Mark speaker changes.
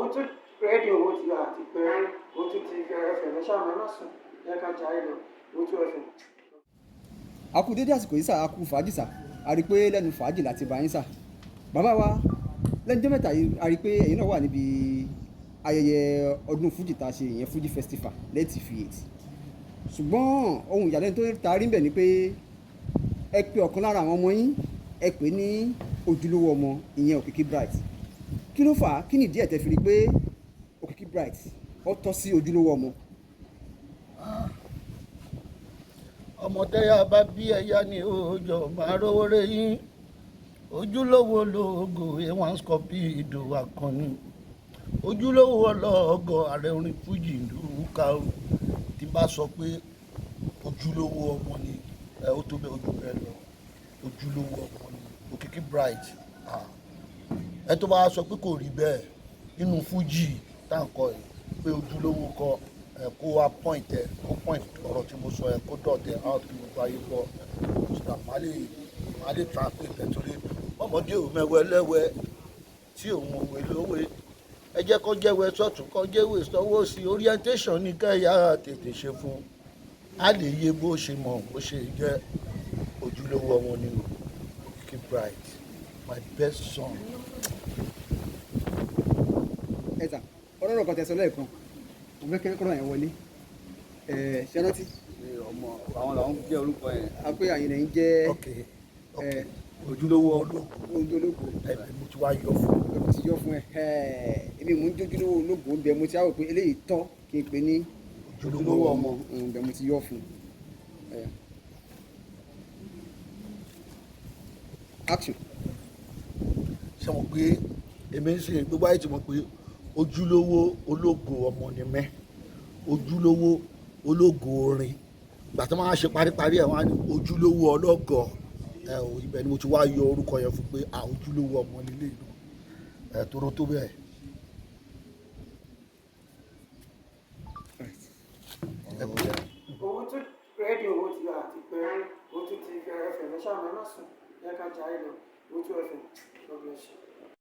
Speaker 1: Òwútú rédíò ó ti àti pé Òwútú TV FM. Ẹ ṣáà má sùn, ẹ ká jayé lọ. Òwútú FM.
Speaker 2: A kú dédé àsìkò yìí sà, a kú fàájì sà. A rí i pé lẹ́nu fàájì láti bá yín sà. Bàbá wa, lẹ́nu jọ́ mẹ́ta yìí, a rí i pé ẹ̀yin náà wà níbi ayẹyẹ ọdún fújì tá a ṣe, ìyẹn Fuji Festival lẹ́tì fi eight. Ṣùgbọ́n ohun ìyàlẹ́nu tó ta rí ń bẹ̀ ni pé ẹ pe ọ̀kan lára àwọn ọmọ yín, ẹ pè ní ojúlówó ọmọ, ìyẹn Òkìkí Bright. Kí ló fà á? Kí nìdí ẹ̀ tẹ́ fi rí i pé Òkìkí Bright ó tọ́ sí ojúlówó ọmọ?
Speaker 3: Ọmọ tẹ́yà bá bí ẹ̀yà ni òòjọ́ máa rówó rẹ̀ yín. Ojúlówó lóògùn A1 Scorpio ìdò akọni, ojúlówó ọlọ́ọ̀gọ́, ààrẹ orin fújì ìlú ká. Tí bá sọ pé ojúlówó ọmọ ni ẹ, ó tó bẹ́ẹ̀, ojú bẹ́ẹ̀ lọ. Ojúlówó ọmọ ni Òkìkí Bright. Ẹ tó bá sọ pé kò rí bẹ́ẹ̀ nínú fújì tá à ń kọ yìí, pé ojúlówó kọ ẹ, kó wá point ẹ, kó point ọ̀rọ̀ tí mo sọ ẹ, kó dot ẹ out kí gbogbo ayé gbọ́, so that màá lè translate ẹ, torí ọmọdé ò mẹ́wẹ́ lẹ́wẹ́ tí òun òwe lówe. Ẹ jẹ́ kó jẹ́wẹ́ sọ́tún, kó jẹ́wẹ́ sọ́wọ́ sí. Orientation ní kẹ́yà tètè ṣe fún a lè yé bó ṣe mọ̀ bó ṣe jẹ́. Ojúlówó ọmọ ni o, Òkìkí Bright, my best son.
Speaker 2: Ẹ sà, ọlọ́rọ̀ kan tẹ́ sọ lẹ́ẹ̀kan, mo fẹ́ kí kọ́rọ̀ yẹn wọlé. Ẹ ṣe rántí?
Speaker 4: Ṣe ọmọ àwọn làwọn jẹ́ orúkọ yẹn?
Speaker 2: A pé àyìn lẹ́yìn jẹ́
Speaker 3: Ok, ojúlówó ológo.
Speaker 2: Ológo.
Speaker 3: Ẹ, mo ti wá yọ fún.
Speaker 2: Mo ti yọ fún ẹ. Èmi mò ń jójúlówó ológo ń bẹ. Mo ti á rò pé eléyìí tọ́ kí n pè ní ojúlówó ọmọ ń bẹ. Mo ti yọ fún ẹ. Action.
Speaker 3: Ṣe mọ̀ pé èmi ń sìn, gbogbo ayé ti mọ̀ pé ojúlówó ológo ọmọ ni mẹ́, ojúlówó ológo orin. Ìgbà tó máa ṣe paríparí ẹ̀, wọ́n á ní ojúlówó ọlọ́gọ̀ ẹ ò. Ibẹ̀ ni mo ti wá yọ orúkọ yẹn fún pé à, ojúlówó ọmọ nílé ìlú ẹ tóró tó bẹ́ẹ̀. Ẹ kú jẹ́.
Speaker 1: Òwútú rédíò ó ti àti pé Òwútú TV FM. Ẹ ṣáà má sùn, ẹ ká jayé lọ. Òwútú FM. God bless you.